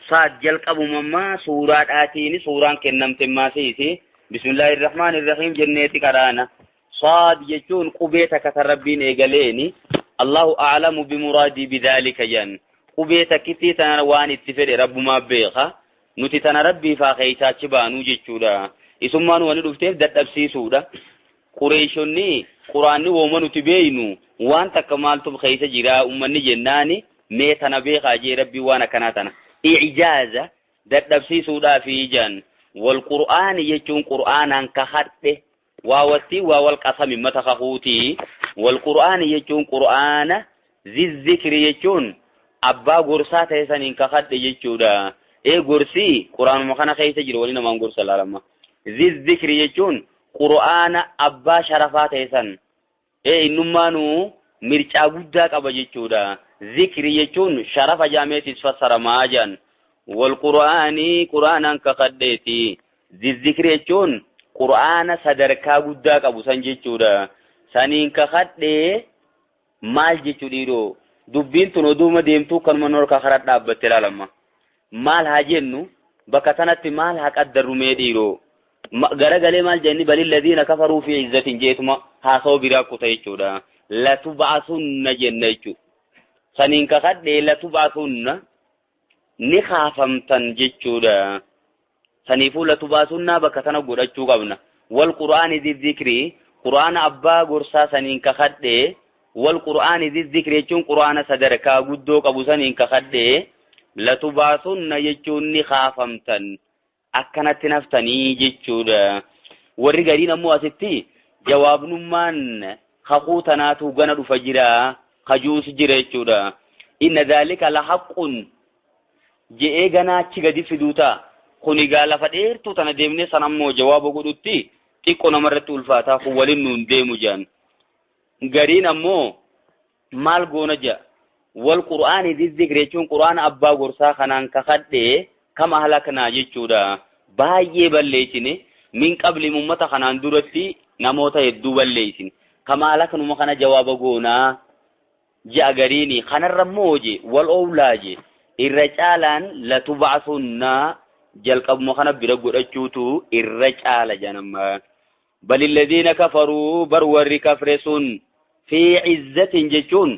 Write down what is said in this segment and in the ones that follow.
Saad jalqabumammaa suuraadhaatiin suuraan kennamte maasiiti. Bismillaahi irrahmaani irrahiim jenneeti qaraana. Saad jechuun qubee takka tan Rabbiin eegaleeni. Allahu a'lamu bimuraadii bidhaalika jedhan. Qubee takkittii tana waan itti fedhe Rabbumaa beeka. Nuti tana Rabbiifaa keessaa achi baanuu jechuudha. Isummaan wani dhufteef dadhabsiisuudha. Qureeshonni Quraanni wooma nuti beeynu waan takka maaltu keessa jira ummanni jennaani mee tana beekaa jee Rabbii waan akkanaa tana. Ijaaza dadhabsiisuudhaafi jedhan. Wal Qur'aani jechuun Qur'aanaan kakadhe waawattii waa wal qasami mata kakuutii. Wal Qur'aani jechuun Qur'aana zizzikri jechuun abbaa gorsaa ta'e saniin kakadhe jechuudha. Ee gorsii Qur'aanuma kana keessa jira wali namaan gorsa laalama. Zizzikri jechuun Qur'aana abbaa sharafaa ta'e san. Ee innummaanuu mircaa guddaa qaba jechuudha. Zikri jechuun sharafa jaameetis fassaramaa jedhan. Wal Qur'aanii Qur'aanaan kakadheeti. Zizzikri jechuun Qur'aana sadarkaa guddaa qabu san jechuudha. Saniin kakadhee maal jechuu dhiiroo? Dubbiin tun oduuma deemtuu kanuma norkaa karaa dhaabbatte ilaalama. Maal haa jennu? Bakka tanatti maal haa qaddarru mee dhiiroo? Garagalee maal jenni balil ladiina kafaruu fi izzatin jeetuma haasawaa biraa kuta jechuudha. Latubaasunna jenna jechuudha. Saniin kakadhee latubaasunna ni kaafamtan jechuudha. Saniifuu latubaasunna bakka tana godhachuu qabna. Wal Qur'aani zikrii Qur'aana abbaa gorsaa saniin kakadhee wal Qur'aani zikrii jechuun Qur'aana sadarkaa guddoo qabu saniin kakadhee latubaasunna jechuun ni kaafamtan. Akkanatti naftanii jechuudha. Warri gariin ammoo asitti jawaabnummaan kakuu tanaatu gana dhufa jira kajuus jira jechuudha. Inna dhaalika la haqqun je'ee ganaa achi gadi fiduu ta'a. Kun egaa lafa dheertuu tana deemnee san ammoo jawaaba godhutti xiqqoo namarratti ulfaataa kun waliin nuun deemu jedhan. Gariin ammoo maal goona jedha. Wal Qur'aani zikri jechuun Qur'aana abbaa gorsaa kanaan kakadhee kam ahlaknaa jechuudha. Baay'ee balleessine min qabli ummata kanaan duratti namoota hedduu balleessine. Kam ahlaknuma kana jawaaba goonaa je'a gariini kanarra immoo je wal oolaa je irra caalaan latubaasunna jalqabuma kana bira godhachuutu irra caala jedhanamma. Bal alladhiina kafaruu bar warri kafre sun fi izzatin jechuun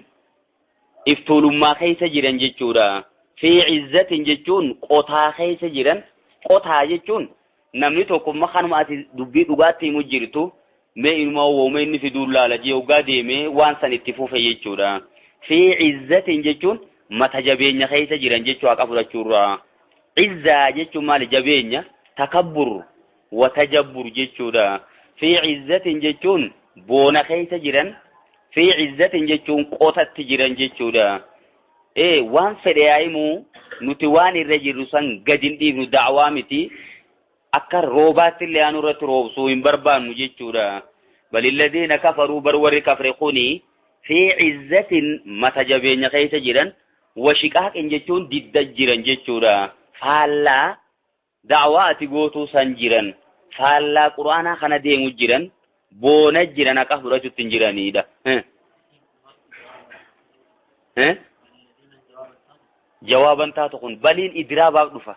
iftuulummaa keessa jiran jechuudha. Fi izzatin jechuun qotaa keessa jiran. Qotaa jechuun namni tokko kanuma ati dubbii dhugaatti himu jirtu mee inuma woome inni fiduun laala jee hoggaa deemee waan san itti fufe jechuudha. Fi izzatin jechuun mata jabeenya keessa jiran jechuu haqa fudhachuurraa. Izzaa jechuun maali jabeenya? Takabbur wa tajabbur jechuudha. Fi izzatin jechuun boona keessa jiran. Fi izzatin jechuun qotatti jiran jechuudha. Ee waan fedhe yaa'imuu nuti waan irra jirru san gadi hin dhiifnu da'waa miti. Akka roobaatti illee aanu irratti roobsuu hin barbaannu jechuudha. Balilladhiina kafaruu bar warri kafre kuni fi izzatin mata jabeenya keessa jiran wa shiqaaqin jechuun didda jiran jechuudha. Faallaa da'waa ati gootuu san jiran faallaa Qur'aanaa kana deemu jiran boona jiran akka fudhachuutti hin jiranidha. Jawaaban taatu kun baliin idiraabaaf dhufa.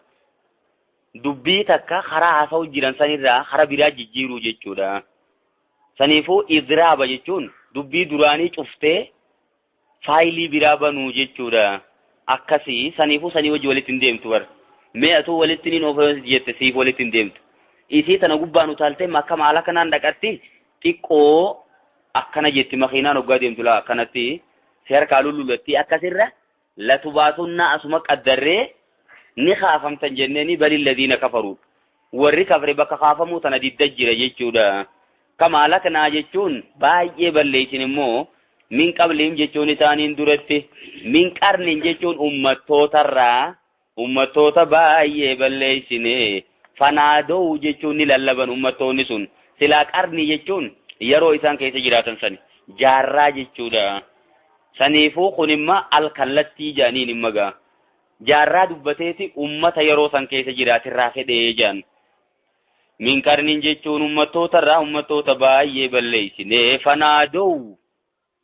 Dubbii takka karaa haasa'u jiran sanirraa karaa biraa jijjiiruu jechuudha. Saniifuu idiraaba jechuun dubbii duraanii cuftee faayilii biraa banuu jechuudha. Akkasii saniifuu sanii wajji walitti hin deemtu bara. Mee atuu walitti niin oofa jette siif walitti hin deemtu. Isii tana gubbaan utaaltee makka maala kanaan dhaqatti xiqqoo akkana jetti makiinaan hoggaa deemtu laa akkanatti si harkaa lullulatti akkasirra latubaasunna asuma qaddarree ni kaafamtan jenneeni balil ladiina kafaruu. Warri kafre bakka kaafamuu tana didda jira jechuudha. Kama alaknaa jechuun baay'ee balleessin immoo min qabliin jechuun isaaniin duratti min qarnin jechuun ummattootarraa ummattoota baay'ee balleessine fanaadoo jechuun ni lallaban ummattoonni sun silaa qarni jechuun yeroo isaan keessa jiraatan sani jaarraa jechuudha. Saniifuu kun immoo alkallattii jedhaniin imma gaa. Jaarraa dubbateeti ummata yeroo san keessa jiraatirraa fedhee jedhan. Min qarnin jechuun ummattootarraa ummattoota baay'ee balleessine fanaadoo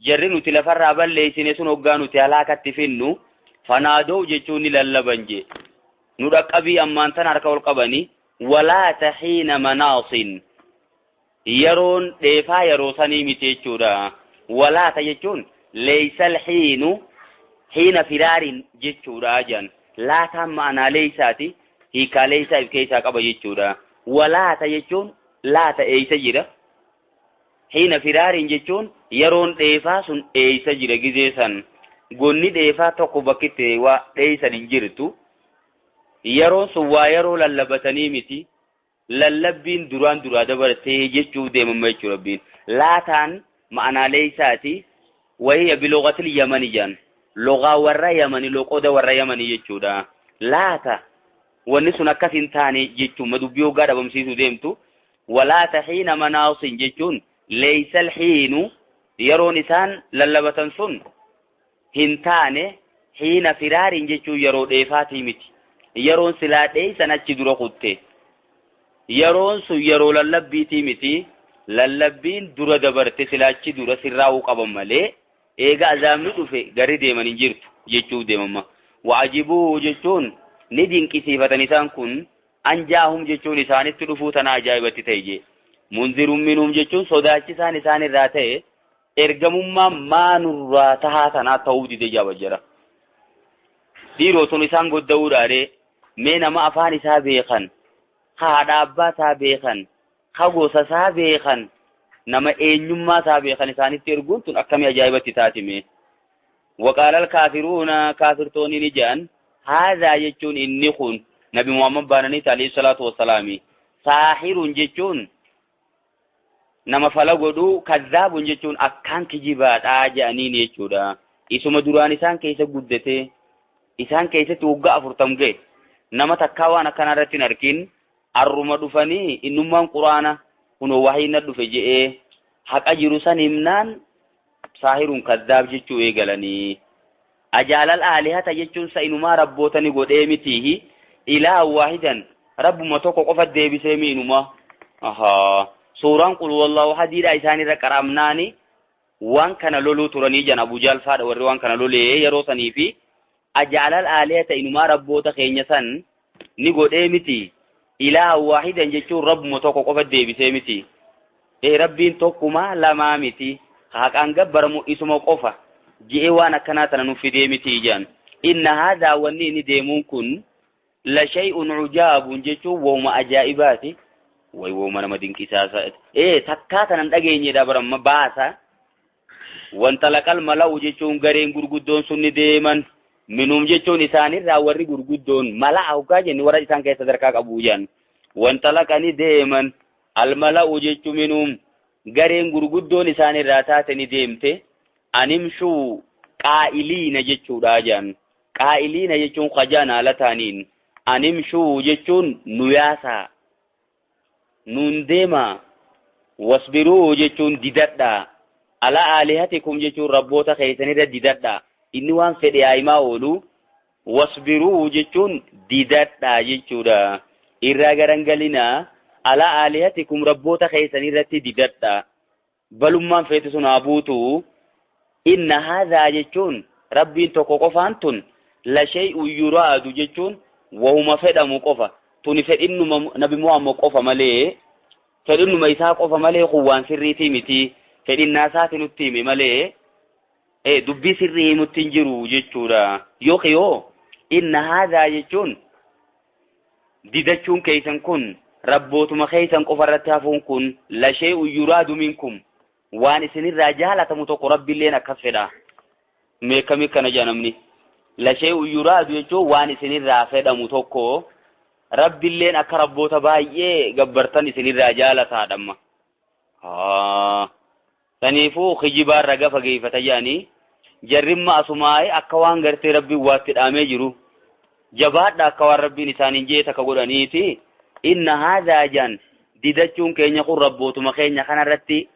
jarri nuti lafarraa balleessine sun hoggaa nuti halaakatti finnu fanaadoo jechuun ni lallaban jee. Nu dhaqqabii ammaan tana harka ol qabanii walaata xiina manaasin yeroon dheefaa yeroo sanii miti jechuudha. Walaata jechuun leeysal xiinu xiina firaarin jechuudha jedhan. Laataan ma'anaa leeysaati hiikaa leeysaa if keessaa qaba jechuudha. Walaata jechuun laata eeysa jira. Xiina firaarin jechuun yeroon dheefaa sun eeysa jira gizee san. Gonni dheefaa tokko bakkitti waa dheeysan hin jirtu. Yeroon sun waa yeroo lallabatanii miti. Lallabbiin duraan duraa dabartee jechuuf deemama jechuudha rabbiin. Laataan ma'anaa leeysaati. Wahiya bilugatil yamani jedhan. Lugaa warra yamani loqoda warra yamani jechuudha. Laata wanni sun akkas hin taane jechuun dubbii hoggaa dhabamsiisuu deemtu. Walaata xiina manaasin jechuun leeysal xiinu yeroon isaan lallabatan sun hin taane xiina firaarin jechuun yeroo dheefaatii miti. Yeroon silaa dheeysan achi dura kutte. Yeroon sun yeroo lallabbiitii miti. Lallabbiin dura dabarte silaa achi dura sirraa'uu qaban malee eega azaabni dhufe gari deeman hin jirtu jechuuf deemama. Wa'ajibuu jechuun ni dinqisiifatan isaan kun anjaahum jechuun isaanitti dhufuu tana ajaa'ibatti ta'e jee. Munzirun minhum jechuun sodaachisaan isaan irraa ta'e ergamummaa maanurraa tahaa tanaa ta'uu dide jaaba jira. Dhiiroo sun isaan godda'uudhaare mee nama afaan isaa beekan, haadha abbaa isaa beekan, ha gosa isaa beekan, nama eenyummaa isaa beekan isaanitti erguun tun akkamii ajaa'ibatti taatime. Waqaalal kaafiruuna kaafirtoonni ni jedhan haadhaa jechuun inni kun Nabi Muhammad baananiiti alayhi salaatu wassalaami. Saahirun jechuun nama fala godhu, kazzaabun jechuun akkaan kijibaadhaa jedhaniin jechuudha. Isuma duraan isaan keessa guddate, isaan keessatti waggaa 40 ga'e nama takkaa waan akkanaa irratti hin argin arruma dhufanii innummaan quraana kunoo wahii na dhufe je'ee haqa jiru san himnaan saahirun kazzaab jechuu eegalanii. Ajaalal aalihata jechuun sa'inumaa rabboota ni godhee mitiihi ilaa waahidan rabbuma tokko qofa deebisee miinuma. Ahaa. Suuraan qul wallahu hadiidha isaanirra qaramnaani waan kana loluu turanii jan Abu Jahl faadha warri waan kana lolee yeroo sanii fi ajaalal aalihata inumaa rabboota keenya san ni godhee miti ilaa waahidan jechuun rabbuma tokko qofa deebisee miti. Rabbiin tokkuma lamaa miti haqaan gabbaramu isuma qofa je'ee waan akkanaa tana nuuf fidee miti jan. Inna haadhaa wanni inni deemuun kun la shay'un ujaabun jechuun wahuma ajaa'ibaati. Way wahuma nama dinqisaasa. Takkaa tanan dhageenyedha baramma baasa. Wanta laqal mala'u jechuun gareen gurguddoon sun ni deeman. Minhum jechuun isaanirraa warri gurguddoon mala'a hoggaa jenni warra isaan keessa sadarkaa qabu jan. Wanta laqani deeman. Al mala'u jechuun minhum gareen gurguddoon isaanirraa taate ni deemte. Animshuu qaa'iliina jechuudha jan. Qaa'iliina jechuun qajaan haala taaniin. Animshuu jechuun nu yaasaa. Nuun deemaa. Wasbiruu jechuun didadhaa. Ala aalihatikum jechuun rabboota keessanirra didadhaa. Inni waan fedhe haayimaa oolu. Wasbiruu jechuun didadhaa jechuudha. Irraa garangalinaa. Ala aalihatikum rabboota keessanirratti didadhaa. Balummaan feete sun haa buutu. Inna haadhaa jechuun rabbiin tokko qofaan tun la shay'un yuraadu jechuun wahuma fedhamu qofa. Tuni fedhinnuma Nabi Muhammad qofa malee fedhinnuma isaa qofa malee kun waan sirriitii miti. Fedhinnaa isaati nutti hime malee dubbii sirrii nutti hin jiru jechuudha. Yookiin yoo inna haadhaa jechuun didachuun keessan kun rabbootuma keessan qofa irratti hafuun kun la shay'un yuraadu minkum waan isinirraa jaalatamu tokko rabbiilleen akkas fedha. Meekamii kana jedha namni. La shay'un yuraadu jechuun waan isinirraa fedhamu tokko rabbiilleen akka rabboota baay'ee gabbartan isinirraa jaalataadhamma. Saniifuu kijibaarra gafa geeffata jedhanii jarrimma asumaa'ee akka waan gartee rabbiin waatti dhaamee jiru jabaadha akka waan rabbiin isaaniin jee takka godhaniiti. Inna haadhaa jedhan didachuun keenya kun rabbootuma keenya kanarratti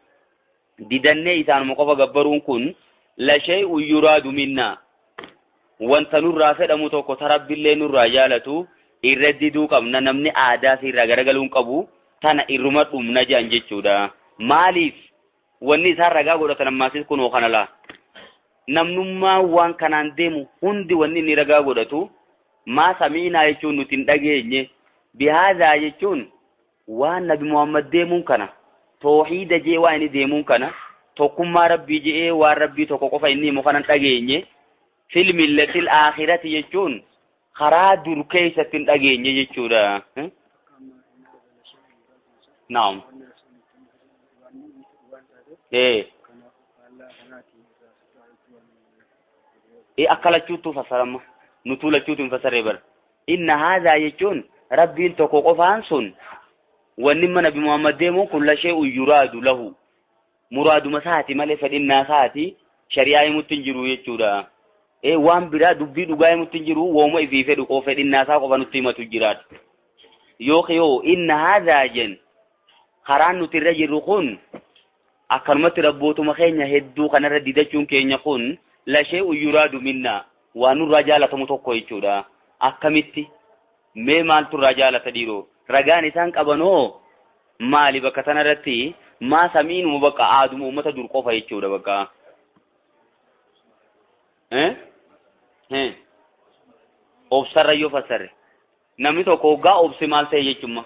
didannee isaanuma qofa gabbaruun kun la shay'un yuraadu minnaa wanta nurraa fedhamu tokko ta rabbiillee nurraa jaalatu irra diduu qabna namni aadaa irraa garagaluun qabu tana irruma dhumna jedhan jechuudha. Maaliif wanni isaan ragaa godhatan ammaasis kunoo kana laa. Namnummaa waan kanaan deemu hundi wanni inni ragaa godhatu Maa sami'inaa jechuun nuti hin dhageenye. Bihaazaa jechuun waan Nabi Muhammad deemuun kana, toohiida jee waan inni deemuun kana, tokkummaa Rabbii je'ee waan Rabbii tokko qofa inni himu kana hin dhageenye. Fil millatil aakhirati jechuun karaa dur keessatti hin dhageenye jechuudha. Naam. Akka lachuuttuu fassarama. Nutuu lachuutu hin fassarree bara. Inna haadhaa jechuun Rabbiin tokko qofaan sun wanni mana Nabi Muhammad deemuun kun lashee uyyuraadu lahu. Muraaduma isaati malee fedhinnaa isaati shari'aa himutti hin jiru jechuudha. Waan biraa dubbii dhugaa himutti hin jiru, wooma ifii fedhu qofa fedhinnaa isaa qofa nutti himatu jiraata. Yookiin inna haadhaa jen karaan nuti irra jirru kun akkanumatti rabbootuma keenya hedduu kanarra didachuun keenya kun lashee uyyuraadu minna waan nurraa jaalatamu tokko jechuudha. Akkamitti mee maaltu irraa jaalata dhiiroo? Ragaan isaan qabanoo maali bakka tanarratti? Maa samiinuma bakka aaduma uummata dur qofa jechuudha bakka. Obsarra yoo fassarre namni tokko hoggaa obse maal ta'e jechuudha?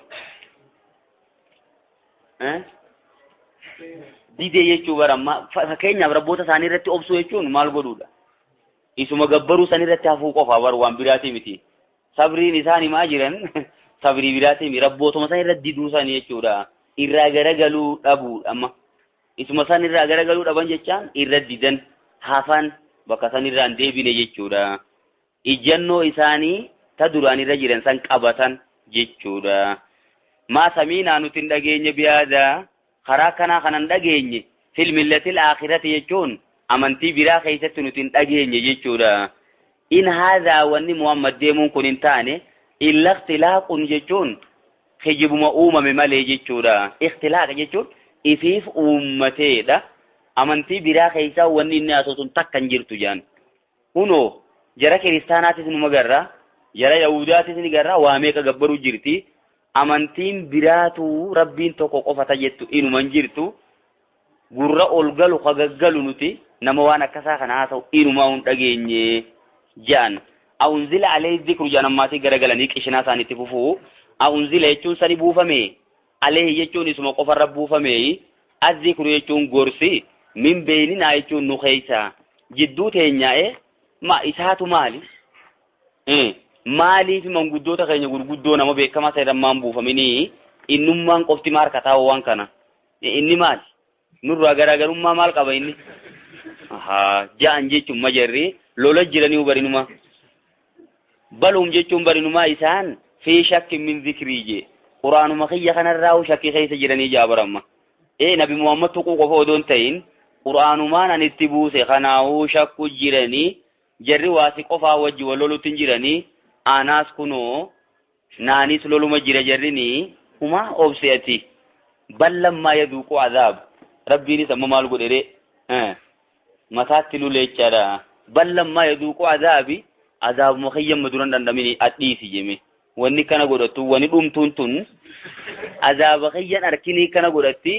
Didee jechuu bara amma fakkeenyaaf rabboota isaanii irratti obsuu jechuun maal godhuudha? Isuma gabbaruu san irratti hafuu qofa bara waan biraatii miti. Sabriin isaan himaa jiran sabrii biraatii miti. Rabbootuma san irratti diduu isaanii jechuudha. Irraa garagaluu dhabuudha amma. Isuma san irraa garagaluu dhaban jechaan irra didan hafan bakka san irraa hin deebine jechuudha. Ijjannoo isaanii ta duraan irra jiran san qabatan jechuudha. Maa samiinaa nuti hin dhageenye biyaadaa karaa kanaa kanan dhageenye fil millatil aakhirati jechuun amantii biraa keessatti nuti hin dhageenye jechuudha. In haadhaa wanni Muhammad deemuun kun hin taane illa ikhtilaaqun jechuun kijibuma uumame malee jechuudha. Ikhtilaaqa jechuun ifiif uummateedha. Amantii biraa keessaa wanni inni haasoftuun takka hin jirtu jaan. Kunoo jara kiristaanaatis numa garra, jara Yahudaatis ni garra, waa meeqa gabbaruu jirti. Amantiin biraatu Rabbiin tokko qofa tajettu inuma hin jirtu. Gurra ol galu ka gaggalu nuti nama waan akkasaa kana haasa'u inumaa hin dhageenye jaan. Aunzila alayhi dhikru jaan ammaatii garagalanii qishinaa isaaniitti fufuu. Aunzila jechuun sani buufame. Alayhi jechuun isuma qofarra buufame. Azzikru jechuun gorsi. Min beeyninaa jechuun nu keessa. Jidduu teenyaa'e ma isaatu maali? Maaliif manguddoota keenya gurguddoo nama beekamaa ta'e maan buufaminii innummaan qofti maal harka taa'u waan kana? Inni maali? Nurraa garaagarummaa maal qaba inni? Ahaa, ja'an jechuun majarri lola jiranii barinuma. Baluum jechuun barinumaa isaan fi shakki min zikrii jee. Quraanuma kiyya kanarraa shakkii keessa jiranii jaabaramma. Nabi Muhammad tuquu qofa odoo hin ta'in quraanumaan ani itti buuse kanaa'uu shakku jiranii jarri waasi qofaa wajji wal lolutti hin jiranii anaas kunoo naanis loluma jira jarrini humaa obse ati ballammaa yaduuqu azaab rabbiinis amma maal godhere mataatti luleechaadha ballammaa yaduuqu azaabi azaabuma kiyyamma duran dhandhamini adhiisi jeme wanni kana godhattu wanni dhumtuun tun azaaba kiyyan arkinii kana godhatti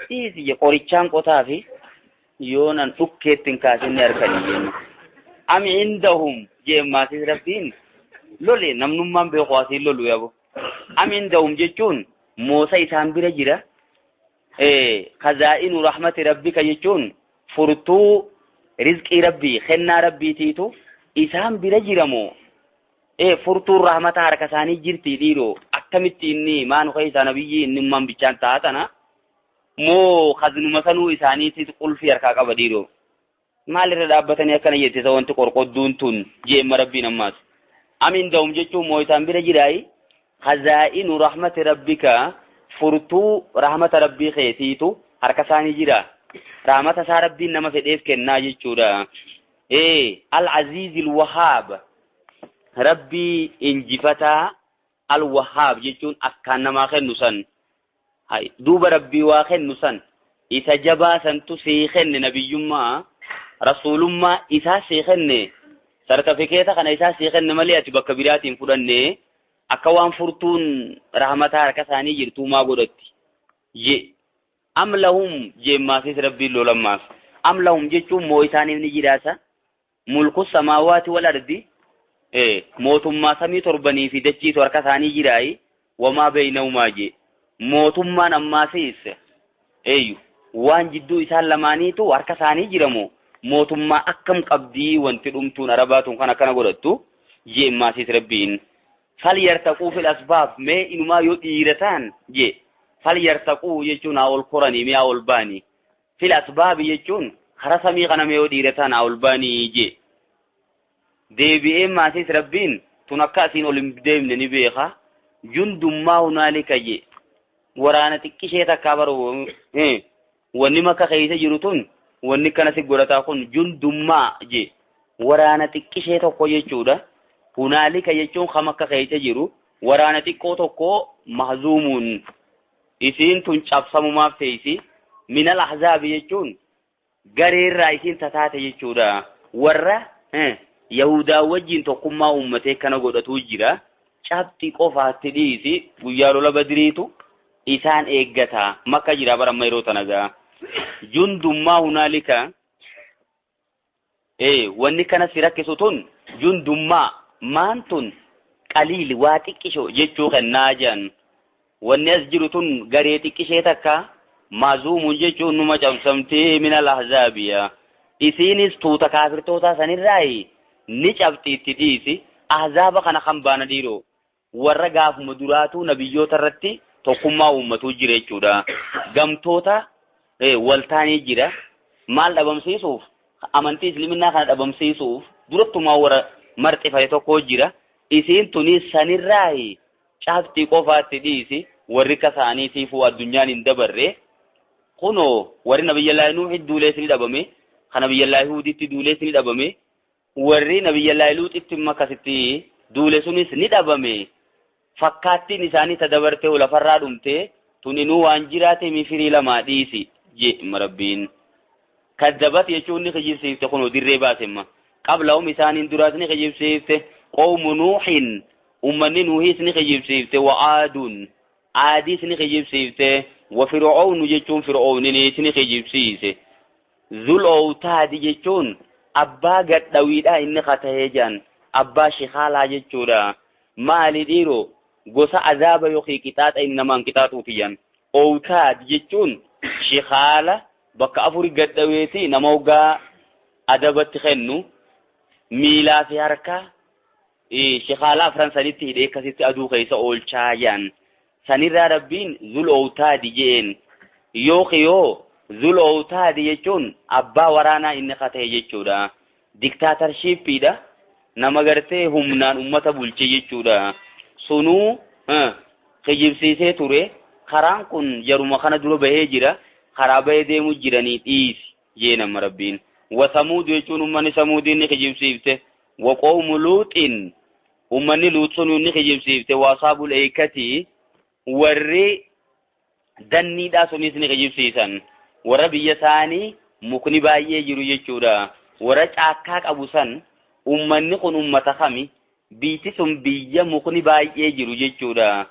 dhiisi je qorichaan qotaafi yoo nan dhukkeetti hin kaasinni harkanii jenna. Am indahum jeemmaasis rabbiin lole namnummaan beeku asiin lolu yabo. Am indahum jechuun moosa isaan bira jira. Kazaa'inu rahmati rabbika jechuun furtuu rizqii rabbii kennaa rabbiitiitu isaan bira jira moo? Furtuun rahmata harka isaanii jirti dhiiroo akkamitti inni maanu keessaa nabiyyi inni ummaan bichaan ta'a tana moo kazinuma sanuu isaaniitti qulfii harkaa qaba dhiiroo? Maalirra dhaabbatanii akkana jette isa wanti qorqodduun tun jeemma rabbiin ammaas. Am indahum jechuun moo isaan bira jiraayi? Kazaa'inu rahmati rabbika furtuu rahmata rabbii keetiitu harka isaanii jira. Rahmata isaa rabbiin nama fedheef kennaa jechuudha. Al-Aziizil Wahaab rabbii injifataa Al-Wahaab jechuun akkaan namaa kennu san. Duuba rabbii waa kennu san isa jabaa santu sii kenne nabiyyummaa rasuulummaa isaa sii kenne sartifikeeta kana isaa sii kenne malee ati bakka biraatiin fudhanne akka waan furtuun rahmataa harka isaanii jirtuu maa godhatti je am lahum jeemmaasis rabbiin lolammaas am lahum jechuun moo isaaniif ni jiraasa mulku samaawaati wal ardi Mootummaa samii torbanii fi dachiitu harka isaanii jiraayi. Wamaa beeynahumaa jee. Mootummaan ammaasiis eeyyu waan jidduu isaan lamaaniitu harka isaanii jiramoo mootummaa akkam qabdii wanti dhumtuun arabaatuun kan akkana godhattu jee ammaasiis rabbiin. Fal yartaquu fil asbaab mee inumaa yoo dhiira ta'an jee fal yartaquu jechuun haa ol koranii mee haa ol baanii fil asbaabi jechuun kara samii kana mee yoo dhiira ta'an haa ol baanii jee. Deebi'ee maasiis rabbiin tun akka asiin ol hin deemne ni beeka. Jundummaa hunaalika jee waraana xiqqishee takkaa baru wanni makka keessa jiru tun wanni kana si godhataa kun jundummaa jee waraana xiqqishee tokko jechuudha. Hunaalika jechuun kan makka keessa jiru waraana xiqqoo tokko mahzuumuun isiin tun cabsamumaaf teessi. Minal ahzaabi jechuun gareerraa isiin tataate jechuudha. Warra Yahudaa wajjin tokkummaa uummatee kana godhatu jira. Cabxi qofaatti dhiisi guyyaa lola badiriitu isaan eeggata. Makka jira bara amma yeroo tana gaa. Jundummaa hunaalika wanni kana si rakkisu tun jundummaa maan tun qaliili waa xiqqisho jechuu kennaa jedhan. Wanni as jiru tun garee xiqqishee takka maazuumuun jechuun numa cabsamtee minal ahzaabiya. Isiinis tuuta kaafirtoota sanirraayi ni cabxi itti dhiisi. Ahzaaba kana kan baana dhiiroo warra gaafuma duraatuu nabiyyoota irratti tokkummaa uummatuu jira jechuudha. Gamtoota waltaanii jira. Maal dhabamsiisuuf? Amantii isliminnaa kana dhabamsiisuuf durattumaa warra marxifate tokko jira. Isiin tuni sanirraayi cabxi qofaatti dhiisi warri kasaaniitiifuu addunyaan hin dabarre. Kunoo warri nabiyyallaahi Nuuhi duulees ni dhabame. Kan nabiyyallaahi Huuditti duulees ni dhabame. Warri nabiyyallaahi Luuxitti akkasitti duule sunis ni dhabame. Fakkaattiin isaanii tadabartee lafarraa dhumte tuninuu waan jiraate mifirii lamaa dhiisi jee rabbiin. Kaddabat jechuun ni kijibsiifte kunoo dirree baasemma. Qablahum isaaniin duraas ni kijibsiifte. Qawmu Nuuhin ummanni Nuuhis ni kijibsiifte. Wa Aaduun Aadiis ni kijibsiifte. Wa Fir'aawnu jechuun Fir'aawninis ni kijibsiise. Zul Owtaadi jechuun abbaa gadhawiidha inni katahee jiran abbaa shikaalaa jechuudha. Maali dhiiroo gosa azaaba yookiin qixaaxa inni namaan qixaaxuuti jiran. Owtaad jechuun shikaala bakka afuri gadhaweeti nama hoggaa adabatti kennu miilaa fi harka shikaala afran sanitti hidhee akkasitti aduu keessa oolchaa jiran. Sanirraa rabbiin zul owtaadi jeen yookiin yoo zul owtaadi jechuun abbaa waraanaa inni kata'e jechuudha. Diktaatarshippiidha. Nama gartee humnaan ummata bulche jechuudha. Sunuu kijibsiisee ture. Karaan kun jaruma kana dura bahee jira. Karaa bahee deemu jiranii dhiisi jee nama rabbiin. Wa samuud jechuun ummanni samuudiin ni kijibsiifte. Wa qawmu luuxin ummanni luut sunuu ni kijibsiifte. Wa asaabul eekati warri danniidhaa sunis ni kijibsiisan. Warra biyya isaanii mukni baay'ee jiru jechuudha. Warra caakkaa qabu san ummanni kun ummata kami? Biitti sun biyya mukni baay'ee jiru jechuudha.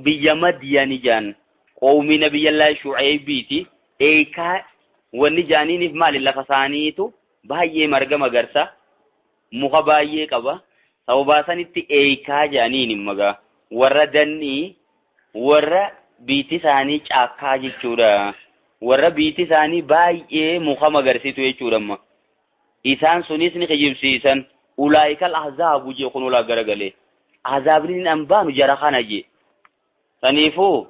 Biyya Madiyani jaan qawmi nabiyyallaahi Shu'aybiiti. Eekaa wanni jaaniiniif maali lafa isaaniitu baay'ee marga magarsa muka baay'ee qaba. Sababaa sanitti eekaa jaaniin magaa warra dannii warra biitti isaanii caakkaa jechuudha. Warra biitti isaanii baay'ee muka magarsitu jechuudha amma. Isaan sunis ni kijibsiisan. Ulaa'ikal ahzaabu jee kun ulaa garagalee. Ahzaabni hin ambaanu jara kana jee. Saniifuu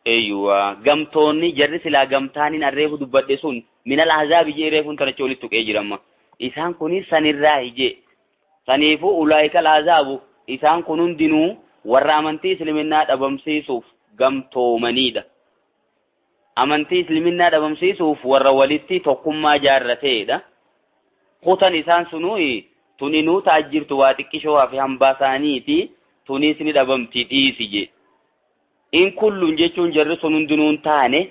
eeyyuwa gamtoonni jarri silaa gamtaaniin arreefu dubbadhe sun minal ahzaabi jee reefuun tanachi walitti tuqee jira amma. Isaan kunis sanirraa jee. Saniifuu ulaa'ikal ahzaabu isaan kun hundinuu warra amantii isliminnaa dhabamsiisuuf gamtoomanidha. Amantii isliminnaa dhabamsiisuuf warra walitti tokkummaa jaarrateedha. Kutan isaan sunuu tuninuu taajjirtu waa xiqqishoo fi hambaa isaaniiti tunis ni dhabamti dhiisi jee. In kullun jechuun jarri sun hundinuu hin taane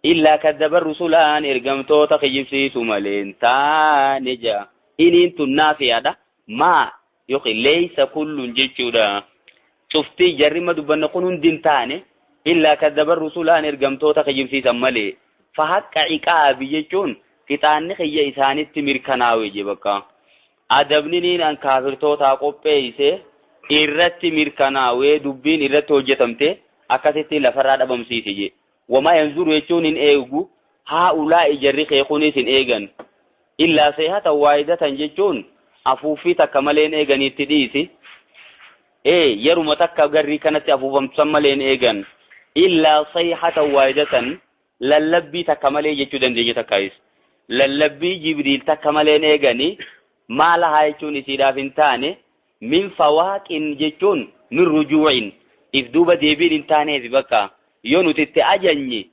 illaa kaddaba rusulaan ergamtoota kijibsiisu malee hin taane jaa. Iniin tun naafiyaadha. Maa yookiin leeysa kullun jechuudha. Cuftii jarri ma dubbanna kun hundi hin taane illaa kaddaba rusulaan ergamtoota kijibsiisan malee. Fahaqqa ciqaabi jechuun qixaanni kiyya isaanitti mirkanaawe jee bakka. Adabni an kaafirtootaa qopheeyse irratti mirkanaawee dubbiin irratti hojjetamte akkasitti lafarraa dhabamsiise je. Wamaa yanzuru jechuun hin eegu, haa'ulaa'i jarri kee kunis hin eegan. Illaa sayhatan waahidatan jechuun afuuffii takka malee hin eeganitti dhiisi. Yeruma takka garrii kanatti afuufamsan malee hin eegan. Illaa sayhatan waahidatan lallabbii takka malee jechuu dandeenya takkaayis. Lallabbii Jibriil takka malee hin eegani. Maala haa jechuun isiidhaaf hin taane. Min fawaaqin jechuun min rujuu'in if duuba deebiin hin taaneef bakka yoo nuti itti ajajne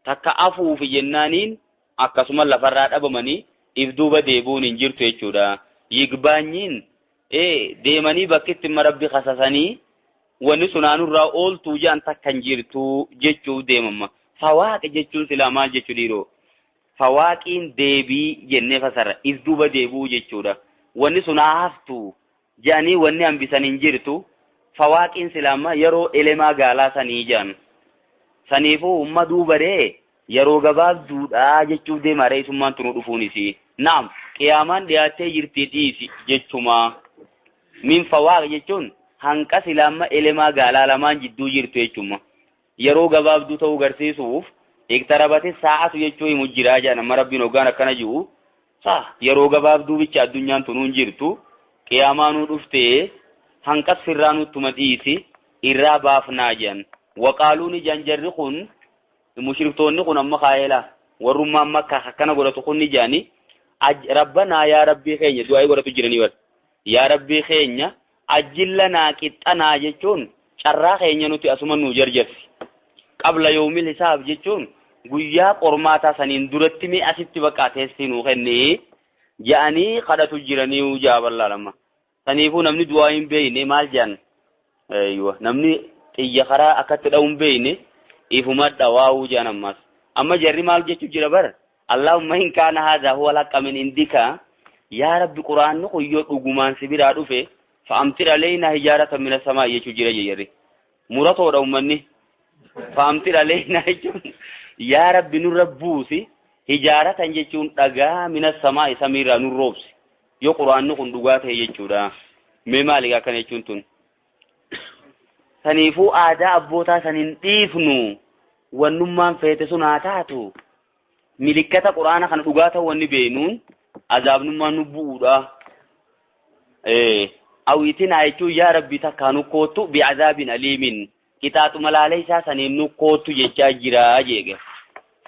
takka afuufi jennaaniin akkasuma lafarraa dhabamanii if duuba deebi'uun hin jirtu jechuudha. Yigbaanyiin deemanii bakki itti rabbi kasasanii wanni sunaanurraa ooltuu jedhan takka hin jirtu jechuuf deemamma. Fawaaqi jechuun silaa maal jechuu dhiiroo? Fawaaqiin deebii jennee fasarra if duuba deebi'uu jechuudha. Wanni sunaa haftu jedhanii wanni hambisan hin jirtu. Fawaaqiin silaama yeroo elemaa gaalaa sanii jedhan. Saniifuu umma duubaree yeroo gabaabduudhaa jechuuf deema reessummaan tunu dhufuunis. Naam, qiyaamaan dhiyaattee jirti dhiisi jechuma. Min fawaaq jechuun hanqa silaama elemaa gaalaa lamaan jidduu jirtu jechuma. Yeroo gabaabduu ta'uu garsiisuuf iqtarabate saa'atu jechuu himu jiraa jedhan amma rabbiin hoggaan akkana jiru. Yeroo gabaabduu bicha addunyaan tunuu hin jirtu. Qiyaamaanuu dhuftee hanqas firraa nuttuma dhiisi irraa baafnaa jedhan. Waqaaluun ijaan jarri kun mushriktoonni kun amma kaayela warrummaan makka akkana godhatu kun ni jedhani rabbanaa yaa rabbii keenya du'aa godhatu jiranii bar. Yaa rabbii keenya ajjillanaa qixxanaa jechuun carraa keenya nuti asuma nuu jarjarsi. Qabla yoomil hisaab jechuun guyyaa qormaataa saniin duratti mee asitti bakka teessii nuu kennee jedhanii kadhatu jiranii jaaballaa lama. Saniifuu namni du'aa hin beekne maal jedhan? Eeywa namni xiyya karaa akkatti dha'u hin beekne ifuma dhawaa'uu jedhan ammas. Amma jarri maal jechuu jira bar? Allahumma in kaana haadha huwa al-haqqa min indika yaa rabbi quraanni kun yoo dhugumaan si biraa dhufe fa'amtir aleynaa hijaaratan mina samaa jechuu jira jarri. Muratoodha uummanni. Fa'amtir aleynaa jechuun yaa rabbi nurra buusi hijaaratan jechuun dhagaa mina samaa samiirraa nurra roobsi. Yoo quraanni kun dhugaa ta'e jechuudha. Mee maali akkana jechuun tun? Saniifuu aadaa abbootaa saniin dhiifnu wannummaan feete sun haa taatu. Milikkata quraana kana dhugaa ta'u wanni beeknuun azaabnummaan nu bu'uudha. Awiitinaa jechuun yaa rabbi takkaa nu koottu bi'azaabin aliimin qixaaxuma laalee isaa saniin nu koottu jechaa jira jeege.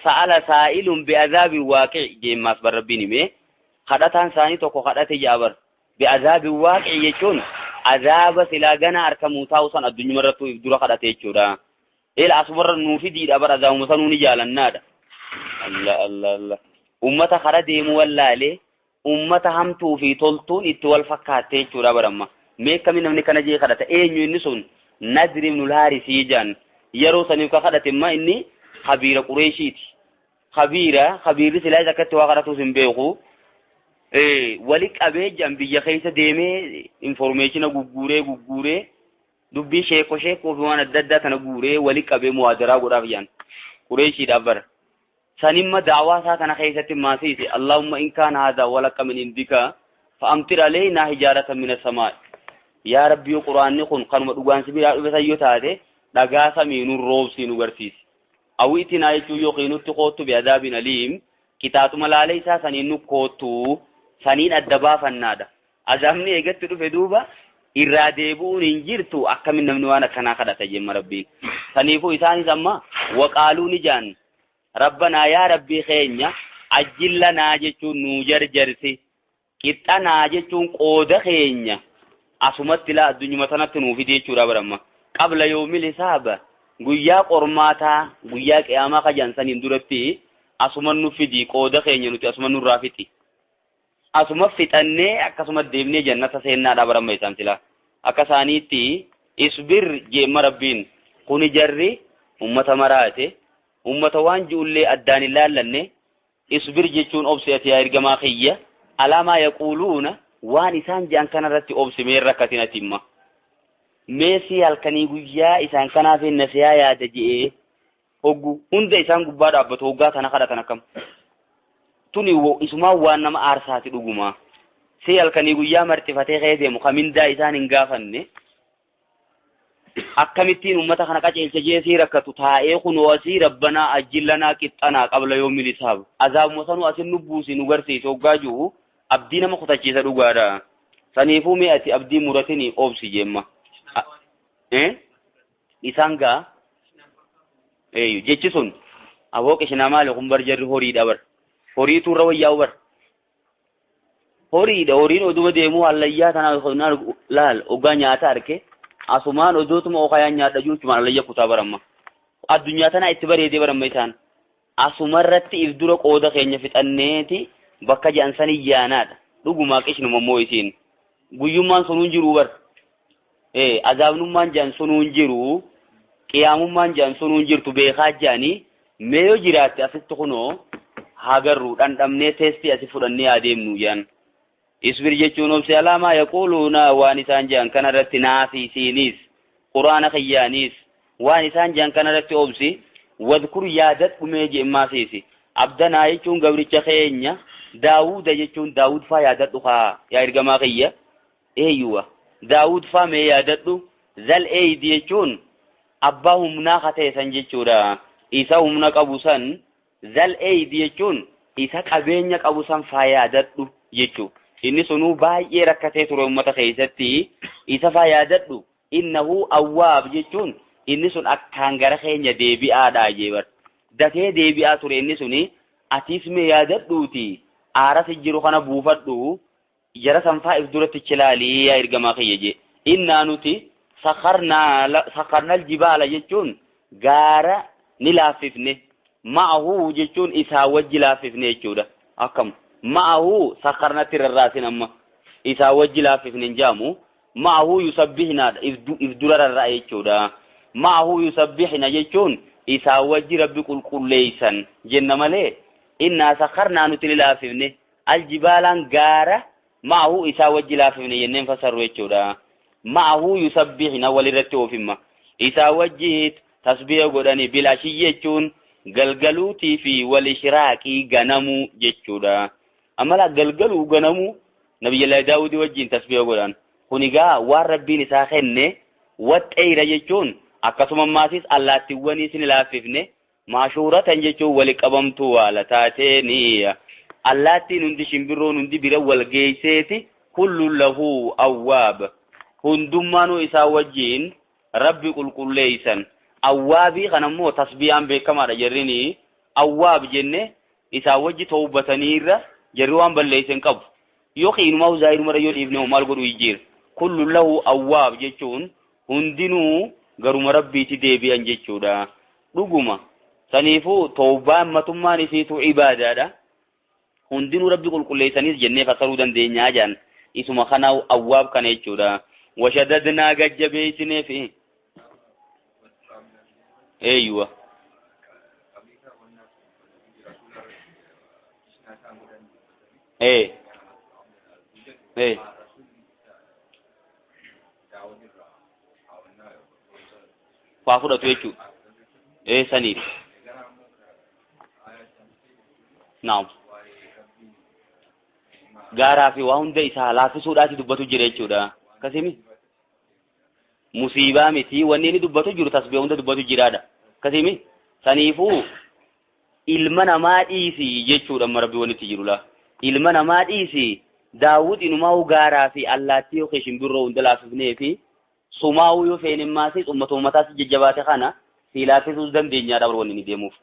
Sa'ala saa'ilun bi'azaabin waaqi jeemmaas bar rabbiin himee kadhataan isaanii tokko kadhate jaa bar. Bi'azaabin waaqi jechuun azaaba silaa gana harkamuu taa'u san addunyuma irratti dura kadhate jechuudha. Ila asumarra nuu fidiidha bar azaabuma sanuu ni jaalannaadha. Allah Allah Allah. Ummata kara deemu wallaalee ummata hamtuu fi toltuun itti wal fakkaatte jechuudha baramma. Mee akkamiin namni kana jee kadhata? Eenyu inni sun? Nadri ibn al-Haarisii jedhan. Yeroo saniif ka kadhate immoo inni khabiira Qureeshiiti. Khabiirri silaa isa akkatti waa kadhatuus hin beeku. Wali qabee jedhan biyya keessa deemee informeeshina gugguuree dubbii sheekoo fi waan adda addaa kana guuree wali qabee muwaadaraa godhaaf jedhan. Qureeshiidhaaf bara. Sanimma daawaa isaa kana keessatti maasiise Allahumma in kaana haadha walaqa min indika fa'amtir aleynaa hijaaratan mina samaa. Yaa rabbi yoo quraanni kun kanuma dhugaan si biraa dhufe san yoo taate dhagaa samii nu roobsii nu garsiisi. Awiitinaa jechuun yookiin nutti koottu bi'azaabin aliim qixaaxuma laalee isaa saniin nu koottu saniin adda baafannaadha. Azaabni eegatti dhufe duuba irraa deebi'uun hin jirtu akkamiin namni waan akkanaa kadhata jemma rabbiin. Saniifuu isaanis amma waqaaluu ni jaan. Rabbanaa yaa rabbii keenya ajjillanaa jechuun nuu jarjarsi. Qixxanaa jechuun qooda keenya asumatti laa addunyuma sanatti nuu fide jechuudha baramma. Qabla yoomil hisaaba guyyaa qormaataa guyyaa qiyaamaa kajan saniin duratti asuma nu fidi qooda keenya nuti asuma nurraa fixi. Asuma fixannee akkasuma deemnee jannata seennaadha baramma isaan silaa. Akka isaaniitti isbir jeemma rabbiin kuni jarri ummata maraate. Ummata waan ji'ullee addaan hin laallanne isbir jechuun obsi ati yaa ergamaa kiyya alaamaa yaquuluuna waan isaan je'an kanarratti obsi mee rakkatin ati imma. Mee si halkanii guyyaa isaan kanaaf hin nasiyaa yaada je'ee hoggu hunda isaan gubbaa dhaabbatu hoggaa kana kadhatan akkam. Tuni isumaan waan nama aarsaati dhuguma. Si halkanii guyyaa marxifatee ka'ee deemu ka mindaa isaan hin gaafanne akkamittiin ummata kana qaceelcha jee sii rakkatu taa'ee kunoo asii rabbanaa ajjillanaa qixxanaa qabla yoomil hisaab azaabuma sanuu asin nu buusi nu garsiisi hoggaa jiru abdii nama kutachiisa dhugaadha. Saniifuu mee ati abdii muratini obsi jeemma. Isaan gaa eeyyu jechi sun aboo qishinaa maali kun bar jarri horiidha bar horiitu irra wayyaa'u bar horiidha horiin oduma deemuu hallayyaa tana laal ogaa nyaata arke asumaan odootuma okayaan nyaadha jechumaan hallayya kutaa baramma addunyaa tana itti bareedee baramma isaan asumarratti if dura qooda keenya fixanneeti bakka jedhan san iyyaanaadha dhugumaa qishinuma immoo isiin guyyummaan sunuun jiruu bar azaabnummaan jedhan sunuun jiruu qiyaamummaan jedhan sunuun jirtu beekaa jedhanii mee yoo jiraatte asitti kunoo hagarru dhandhamnee teestii asi fudhannee adeemnu jedhan. Isbir jechuun obsi alaamaa yaquuluuna waan isaan jedhan kanarratti naafi isiinis quraana kiyyaaniis waan isaan jedhan kanarratti obsi wadkur yaadadhu mee je'emmaasiisi abdanaa jechuun gabricha keenya daawuda jechuun daawud faa yaadadhu kaa yaa ergamaa kiyya eeyyuwa daawud faa mee yaadadhu zal eeydi jechuun abbaa humnaa ka ta'e san jechuudha isa humna qabu san zal eeydi jechuun isa qabeenya qabu san faa yaadadhu jechuu inni sunuu baay'ee rakkatee ture ummata keessatti isa faa yaadadhu innahu awwaab jechuun inni sun akkaan gara keenya deebi'aadha jee bar dafee deebi'aa ture inni suni atiis mee yaadadhuuti aarasi jiru kana buufadhu jara sanfaa if duratti chilaalii yaa ergamaa kiyya jee innaa nuti sakkarnal jibaala jechuun gaara ni laaffifne ma'ahu jechuun isaa wajji laaffifne jechuudha akkam ma'ahu sakkarnatti rarraasin amma isaa wajji laaffifne hin jaamu ma'ahu yusabbihnaadha if dura rarra'a jechuudha ma'ahu yusabbihna jechuun isaa wajji rabbi qulqulleeysan jenna malee innaa sakkarnaa nuti ni laaffifne aljibaalaan gaara ma'ahu isaa wajji laaffifne jenneen fasarru jechuudha ma'ahu yusabbihna walirratti oofimma isaa wajji tasbiya godhani bilashii jechuun galgaluutii fi wal ishraaqii ganamuu jechuudha amala galgaluu ganamuu nabiyyi daawudii wajjiin tasbiya godhan kunigaa waan rabbiin isaa kenne waxxeeyra jechuun akkasuma maasis allaattiiwwanii isin laaffifne maashuuratan jechuun wali qabamtuu waala taateeni allaattiin hundi shimbirroon hundi bira wal geeyseeti kullu lahu awwaab hundummaanuu isaa wajjiin rabbi qulqulleeysan awwaabii kanammoo tasbiyaan beekamaadha jarrini awwaab jenne isaa wajji tawbataniirra jarri waan balleeysen qabu yookiin inumaa zaahiruma yoo dhiifne maal godhu jijjiira kullu lahu awwaab jechuun hundinuu garuma rabbiitti deebi'an jechuudha dhuguma saniifuu tawbaan matummaan isiitu ibaadaadha hundinuu rabbi qulqulleessaniis jennee fasaruu dandeenyaa jaan isuma kana awwaab kana jechuudha washadadnaa gajjabeeysineefi eeyyuwa faa fudhatu jechuudha saniif naam gaaraa fi waa hunda isaa laaffisuudhaati dubbatu jira jechuudha akkasimi musiibaa miti wanni inni dubbatu jiru tasbih hunda dubbatu jiraadha akkasimi saniifuu ilma namaa dhiisi jechuudha amma rabbi walitti jiru laa ilma namaa dhiisi daawud inumaa gaaraa fi allaattii yookiin shimbirroo hunda laaffifnee fi sumaa'uu yoo feene maasii ummata ummataas jajjabaate kana si laaffisuus dandeenyaadha bara wanni inni deemuuf.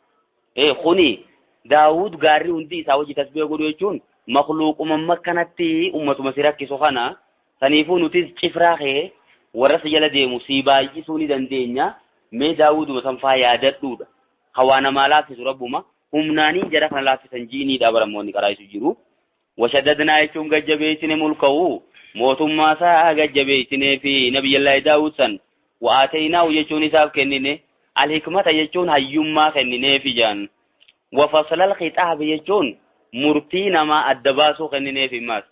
Kuni daawud gaarri hundi isaa wajji tasbih godhu jechuun makluuquma makkanatti ummatuma si rakkisu kana saniifuu nutis cifraa kee warra si jala deemu si baay'isuu ni dandeenya mee daawuduma sanfaa yaadadhuudha hawaa namaa laaffisu rabbuma humnaaniin jara kana laaffisan jiiniidha barammoonni qaraa'isu jiru. Washaddadnaa jechuun gajjabeessine mulka'u mootummaa isaa gajjabeessinee fi nabiyyallaahi daawud san wa'aateynaahu jechuun isaaf kennine alhikmata jechuun hayyummaa kennineefi jaan wafaslal khixaabi jechuun murtii namaa adda baasuu kennineefi maas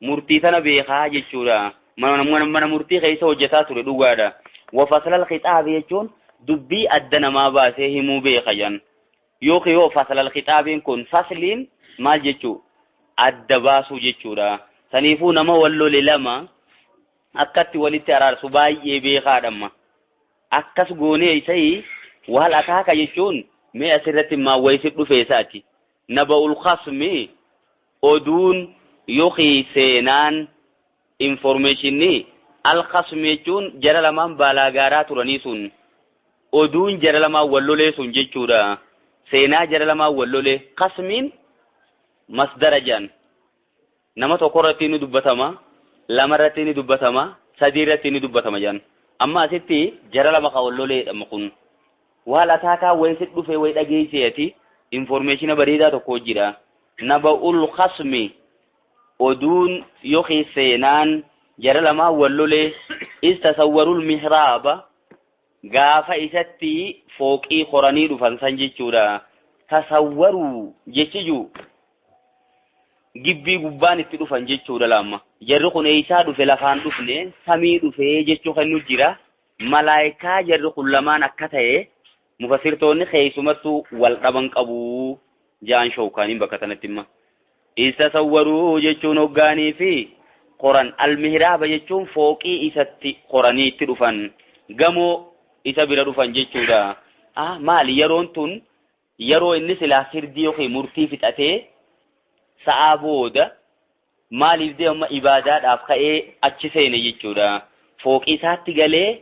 murtii sana beekaa jechuudha mana murtii keessa hojjetaa ture dhugaadha wafaslal khixaabi jechuun dubbii adda namaa baasee himuu beeka jaan yookiin yoo faslal khixaabiin kun fasliin maal jechuu adda baasuu jechuudha Saniifuu nama wal lole lama akkatti walitti araarsu baay'ee beekaadhamma. Akkas goonee isai wal ataaka jechuun mee asirratti maawwaysi dhufe isaati. Naba'ul khasmi oduun yookiin seenaan informeeshinii al khasmi jechuun jara lamaan baalaagaaraa turanii sun oduun jara lamaan wal lolee sun jechuudha. Seenaa jara lamaan wal lolee khasmiin masdara jedhan. Nama tokko irratti ni dubbatama, lama irratti ni dubbatama, sadii irratti ni dubbatama jedhan. Amma asitti jara lama kan wal loleedha kun. Wal ataakaa wayisi dhufe wayi dhageesseeti informeeshina bareedaa tokko jira. Naba'ul khasmi oduun yookiin seenaan jara lamaan wal lolee istasawwarul mihraaba gaafa isatti fooqii qoranii dhufan san jechuudha. Tasawwaruu jechiyyuu gibbii gubbaan itti dhufan jechuudha lama. Jarri kun eessaa dhufe lafaan dhufne samii dhufe jechuu kan nu jira. Malaayikaa jarri kun lamaan akka ta'e mufassirtoonni keessumattuu wal dhaban qabu ja'an shookaaniin bakka sanatti imma. Istasawwaruu jechuun hoggaanii fi qoran almihraaba jechuun fooqii isatti qoranii itti dhufan gamoo isa bira dhufan jechuudha. Maali yeroon tun yeroo inni silaa firdii yookiin murtii fixatee sa'aa booda maaliif deema ibaadaadhaaf ka'ee achi seene jechuudha. Fooqii isaatti galee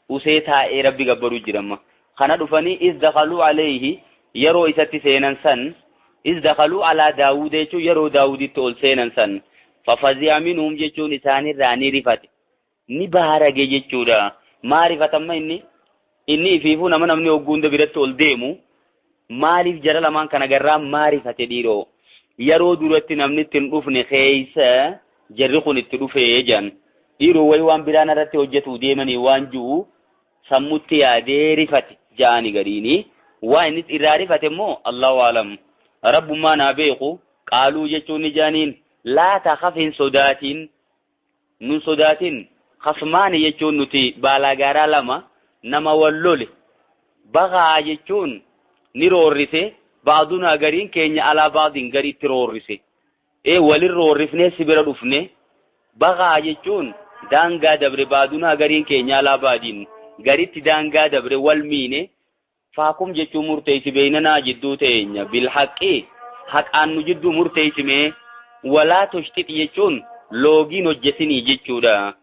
usee taa'ee rabbi gabbaruu jiramma. Kana dhufanii iz dakhaluu alayhi yeroo isatti seenan san iz dakhaluu alaa Daawud jechuun yeroo Daawuditti ol seenan san fafazi'a minhum jechuun isaanirraa ni rifate. Ni baarage jechuudha. Maa rifatamma inni? Inni ifiifuu nama namni hogguu hunda biratti ol deemu maaliif jara lamaan kana garraa maa rifate dhiiroo? Yeroo duratti namni itti hin dhufne keessa jarri kun itti dhufee jedhan. Dhiiroo wayi waan biraan irratti hojjetu deemanii waan jiru sammutti yaadee rifate ja'ani gariini. Waa inni irraa rifate immoo Allahu alam. Rabbummaa naa beeku qaaluu jechuun ni jaaniin laa takhaf hin sodaatin nun sodaatin khasmaani jechuun nuti baalaagaaraa lama nama wal lole bagaa jechuun ni roorrise baadunaa gariin keenya alaa baadiin gariitti roorrise. Walin roorrifnee si bira dhufne bagaa jechuun daangaa dabre baadunaa gariin keenya alaa baadiin garitti daangaa dabre wal miine faakum jechuun murteessi beeynanaa jidduu teenya bilhaqi haqaan nu jidduu murteessimee walaa tushxix jechuun loogiin hojjetinii jechuudha.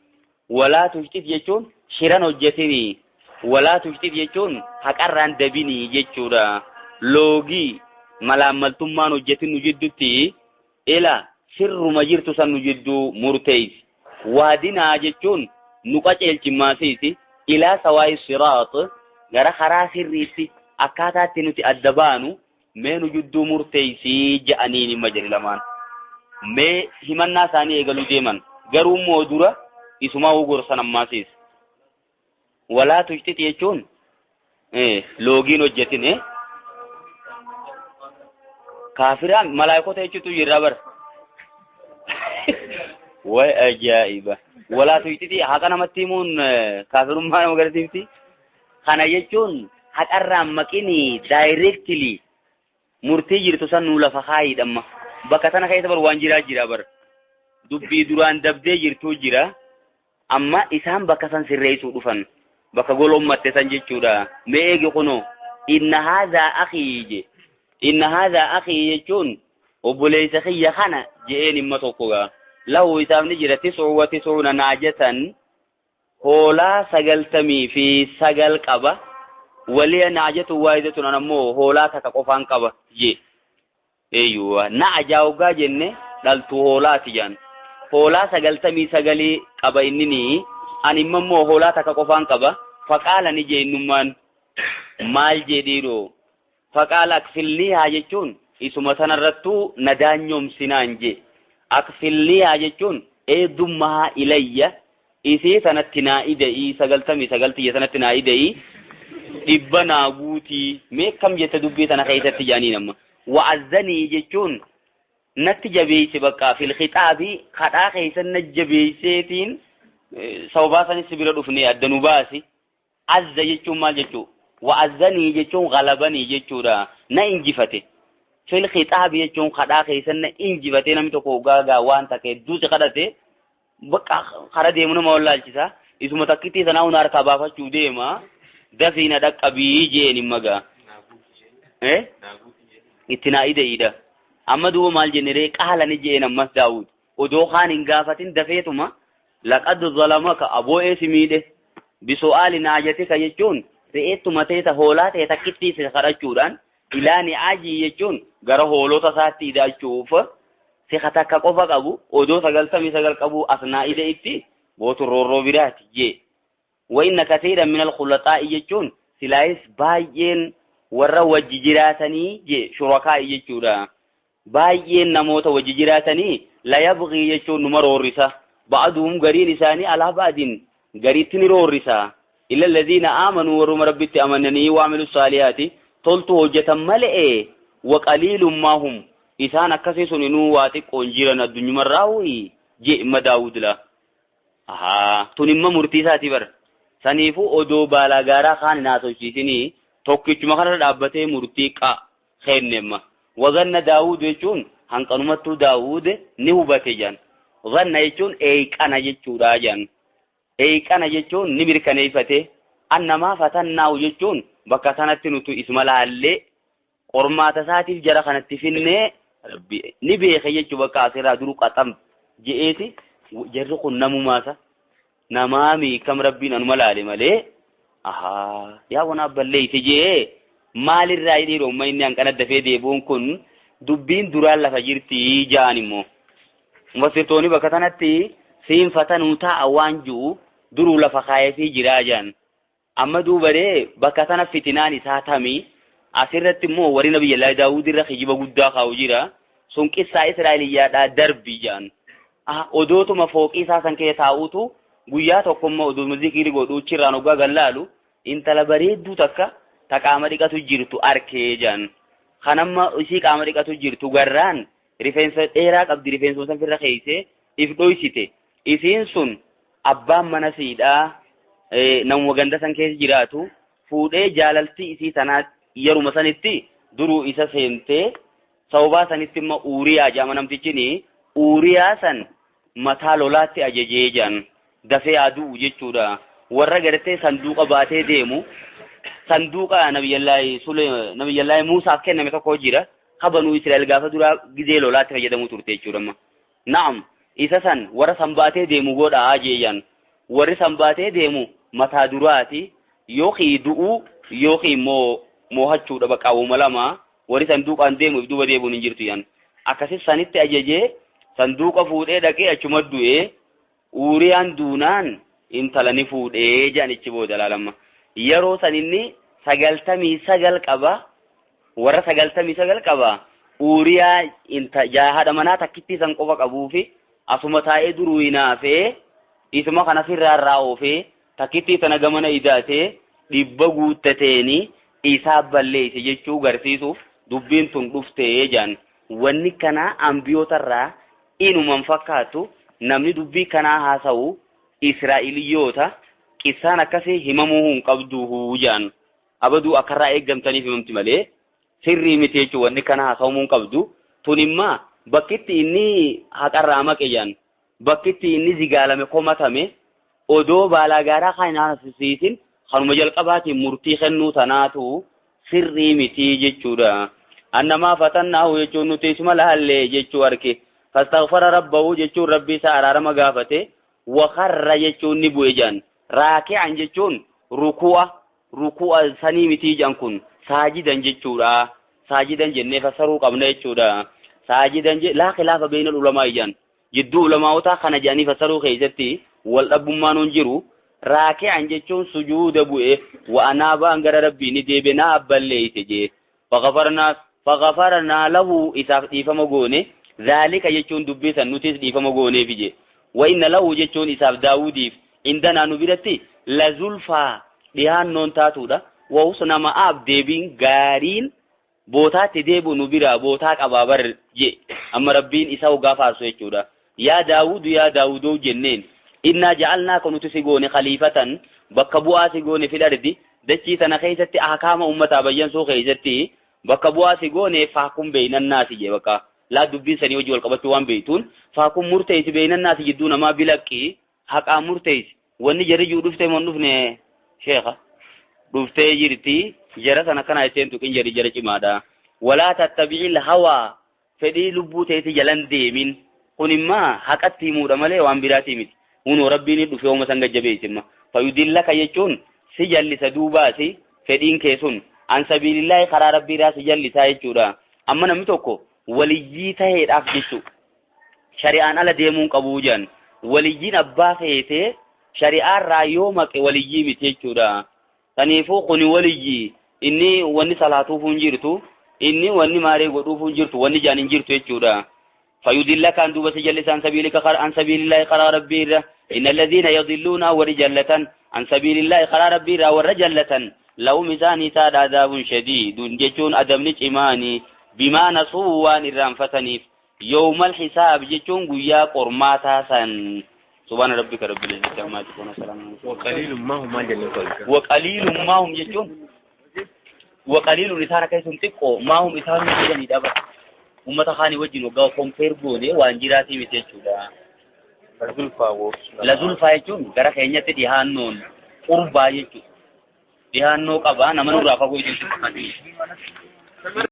Walaa tushxix jechuun shiran hojjetinii. Walaa tushxix jechuun haqarraan dabinii jechuudha. Loogii malaammaltummaan hojjetin nu jidduutti ila sirruma jirtu san nu jidduu murteessi. Waadinaa jechuun nu qaceelchimmaasiisi ilaa sawaa'i siraat gara karaa sirriitti akkaataatti nuti adda baanu mee nu jidduu murteessii ja'aniin hima jedhe lamaan. Mee himannaa isaanii eegaluu deeman garuu immoo dura isumaa gorsan ammaasiis. Walaa tushxix jechuun loogiin hojjetin kaafiraan malaayikota jechuutu jirra bara. Way ajaa'iba. Walaa tushxix haqa namatti himuun kaafirummaa nama agarsiifti. Kana jechuun haqarraan maqini daayireektili murtii jirtu san nuu lafa kaayidhamma. Bakka tana keessa bar waan jiraa jira bar. Dubbii duraan dabdee jirtuu jira. Amma isaan bakka san sirreessuu dhufan. Bakka golommatte san jechuudha. Mee eegi kunoo inna haadhaa akhii je. Inna haadhaa akhii jechuun obboleessa kiyya kana je'een himma tokko gaa. Lahu isaaf ni jira 99 naajatan hoolaa 99 qaba. Waliya naajatu waahidatun ammoo hoolaa takka qofaan qaba je. Eeyyuwa na'ajaa hoggaa jenne dhaltuu hoolaati jaan. Hoolaa 99 qaba inni ani immoo hoolaa takka qofaan qaba. Faqaala ni jee innummaan maal jee dhiiroo? Faqaala akfilnihaa jechuun isuma sanarrattuu na daanyoomsinaan jee. Akfilnihaa jechuun eedummaa ilayya isii sanatti naa ida'ii 99 tiyya sanatti naa ida'ii dhibba naa guutii mee kam jette dubbii tana keessatti jaaniin amma. Wa'azzanii jechuun natti jabeeyse bakka fil khixaabi kadhaa keessan na jabeeyseetiin sababaa sanis bira dhufne adda nu baasi. Azza jechuun maal jechuu? Wa'azzanii jechuun galabanii jechuudha. Na injifate. Fil khixaabi jechuun kadhaa keessanna injifatee namni tokko gaagaa waan takka hedduu si kadhate bakka kara deemu nama wallaalchisa. Isuma takkittii sanaa hunda harkaa baafachuu deema. Dafiina dhaqqabii jeen hin magaa. Itti naa ide'iidha. Amma duuba maal jennee qaala ni jeen ammas Daawud. Odoo kaan hin gaafatin dafeetuma laqad zalamaka aboo si miidhe. Bisu'aali naajatika jechuun re'eettuma teeta hoolaa ta'e takkittii si kadhachuudhaan ilaa ni'aajii jechuun gara hoolota isaatti ida'achuuf si takka qofa qabu odoo 99 qabu as naa ide'itti bootu roorroo biraati jee. Wa inna kasiiran minal khulaxaa'i jechuun silaayis baay'een warra wajji jiraatanii jee shurakaa'i jechuudha. Baay'een namoota wajji jiraatanii la yabghii jechuun numa roorrisa. Ba'aduhum gariin isaanii alaa ba'adin gariitti ni roorrisa. Illa alladhiina aamanuu warruma rabbitti amananii wa amilu saalihaati toltu hojjetan malee wa qaliilun maa hum isaan akkasii sun inuu waa xiqqoon jiran addunyumarraa ho'i jee imma Daawud la. Ahaa tun imma murtii isaati bara. Saniifuu odoo baalaa gaaraa kaan hin haasofsiisinii tokkichuma kanarra dhaabbatee murtii kennemma. Wazanna Daawud jechuun hanqanumattuu Daawud ni hubate jan. Zanna jechuun eeqana jechuudha jan. Eeqana jechuun ni mirkaneeffate. Annamaa fatannaa'u jechuun bakka sanatti nuti isuma laallee qormaata isaatiif jara kanatti finnee ni beeke jechuu bakka asirraa duru qaxam je'eeti jarri kun namumaasa. Namaami kam rabbiin anuma laale malee ahaa yaa wana balleeyte jee maalirraa hidhiidha umma inni hanqana dafee deebi'uun kun dubbiin duraan lafa jirti ja'an immoo. Mufassirtoonni bakka kanatti siin fatanuu taa'a waan ji'u duruu lafa kaayefii jiraa ja'an. Amma duubaree bakka sana fitinaan isaa tamii asirratti immoo warri Nabiyyallaahi Daawud irra kijiba guddaa kaa'u jira. Sun qissaa Israa'eliyyaadhaa darbii ja'an. Odootuma fooqii isaa san keessa taa'uutu guyyaa tokko immoo oduu zikiri godhu uchirraan hoggaa gallaalu intala bareedduu takka ta qaama dhiqatu jirtu arkee ja'an. Kanamma isii qaama dhiqatu jirtu garraan rifeensa dheeraa qabdi rifeensuma san firra keeysee if dhoysite. Isiin sun abbaan mana siidhaa namuma ganda san keessa jiraatu fuudhee jaalaltii isii sanaa yeruma sanitti duruu isa seentee sababaa sanitti immoo Uuriyaa jedhama namtichini Uuriyaa san mataa lolaatti ajajee jedhan dafee aduu jechuudha. Warra gartee sanduuqa baatee deemu sanduuqa Nabiyyallaahi Muusaaf kenname tokko jira. Kabanuu Israa'el gaafa duraa gizee lolaatti fayyadamuu turte jechuudha amma. Na'am isa san warra san baatee deemu godhaa jeeyyan. Warri san baatee deemu mataa duraati yookiin du'uu yookiin immoo moohachuudha bakka lama warri sanduuqaan deemuuf duuba deebuun hin jirtu yan. Akkasi sanitti ajajee sanduuqa fuudhee dhaqee achuma du'ee Uuriyaan duunaan intala ni fuudhee jedhanichi booda laalamma. Yeroo san inni 99 qaba warra 99 qaba Uuriyaa haadha manaa takkittii san qofa qabuufi asuma taa'ee duruu hinaafee isuma kana firraa oofee takkittii sana gamana idaatee 100 guuttateeni isaa balleeyse jechuu garsiisuuf dubbiin tun dhuftee jedhan. Wanni kanaa ambiyootarraa inuman fakkaatu namni dubbii kanaa haasa'u Israa'eliyoota qissaan akkasii himamuu hin qabdu jedhan. Abaduu akkarraa eeggamtaniif himamti malee sirrii miti jechuu wanni kanaa haasa'amuu hin qabdu. Tun immaa bakkitti inni haqarraa maqe jedhan bakkitti inni zigaalame komatame odoo baalaa gaaraa kan hin haasofsiisin kanuma jalqabaatiin murtii kennuu tanaatu sirrii miti jechuudha. Annamaa fatannaahu jechuun nuti isuma laallee jechuu arge. Fastaghfara rabbahu jechuun rabbi isaa araarama gaafate. Wa kharra jechuun ni bu'e jedhan. Raaki'an jechuun ruku'a sanii miti jedhan kun saajidan jechuudha. Saajidan jennee fassaruu qabna jechuudha. Saajidan laa khilaafa bayna ulamaa jedhan. Jidduu ulamaa'otaa kana jedhanii fassaruu keessatti wal dhabbummaan hin jiru. Raaki'an jechuun sujuuda bu'e wa anaabaan gara rabbii ni deebe naa balleeyse jee. Faghafarnaa lahu isaaf dhiifama goone. Zaalika jechuun dubbii san nutis dhiifama gooneef jee. Wa inna lahu jechuun isaaf Daawudiif indanaa nu biratti la zulfaa dhiyaannoon taatuudha. Wa husna ma'aab deebiin gaariin bootaatti deebi'u nu biraa bootaa qabaa bar jee. Amma rabbiin isa hoggaa faarsu jechuudha. Yaa Daawudu yaa Daawudoo jenneen. Innaa ja'alnaaka nuti si goone khaliifatan bakka bu'aa si goone fil ardi dachii tana keessatti ahkaama ummataa bayyansuu keessatti Bakka bu'aa si goone faakuun beeynannaasi jee bakka laa dubbiin sanii hojii wal qabachuu waan beeytuun faakuun murteessi beeynannaasi jidduu namaa bilaqqii haqaa murteessi. Wanni jarri jiru dhuftee moo hin dhufne sheekha dhuftee jirti jara sana kana ittiin tuqin jarri jara cimaadha. Walaa tattabi'il hawaa fedhii lubbuu teeti jalan deemin kun immaa haqatti himuudha malee waan biraatii miti. Hunoo rabbiin dhufee hooma san gajjabeessimma. Fayudillaka jechuun si jallisa duubaasi fedhiin kee sun an sabiilillaahi karaa rabbiirraa si jallisaa jechuudha. Amma namni tokko waliyyii taheedhaaf jechu shari'aan ala deemuun qabuu jedhan waliyyiin abbaa feetee shari'aarraa yoo maqe waliyyii miti jechuudha. Kaniifuu kuni waliyyii inni wanni salaatuufuu hin jirtu inni wanni maaree godhuufuu hin jirtu wanni jaan hin jirtu jechuudha. فيدلك عن دوبة جلس عن سبيلك عن سبيل الله قرى ربي إن الذين يضلون ورجلة عن سبيل الله قرى ربي ورجلة لو ميزاني تاد عذاب شديد جتون أدم إيماني بما نسوا وان الرانفتني يوم الحساب جتون قيا قرماتا سن سبحان ربك رب العزة عما يصفون وسلام. وقليل ما هم وقليل ما هم جتون وقليل إثارة كيسون تقو ما هم إثارة جدني دابا ummata kaanii wajjin waggaa kompeer goone waan jiraatii miti jechuudha. Lazulfaa jechuun gara keenyatti dhihaannoon qurbaa jechuudha. Dhihaannoo qabaa nama nurraa fagoo jechuudha.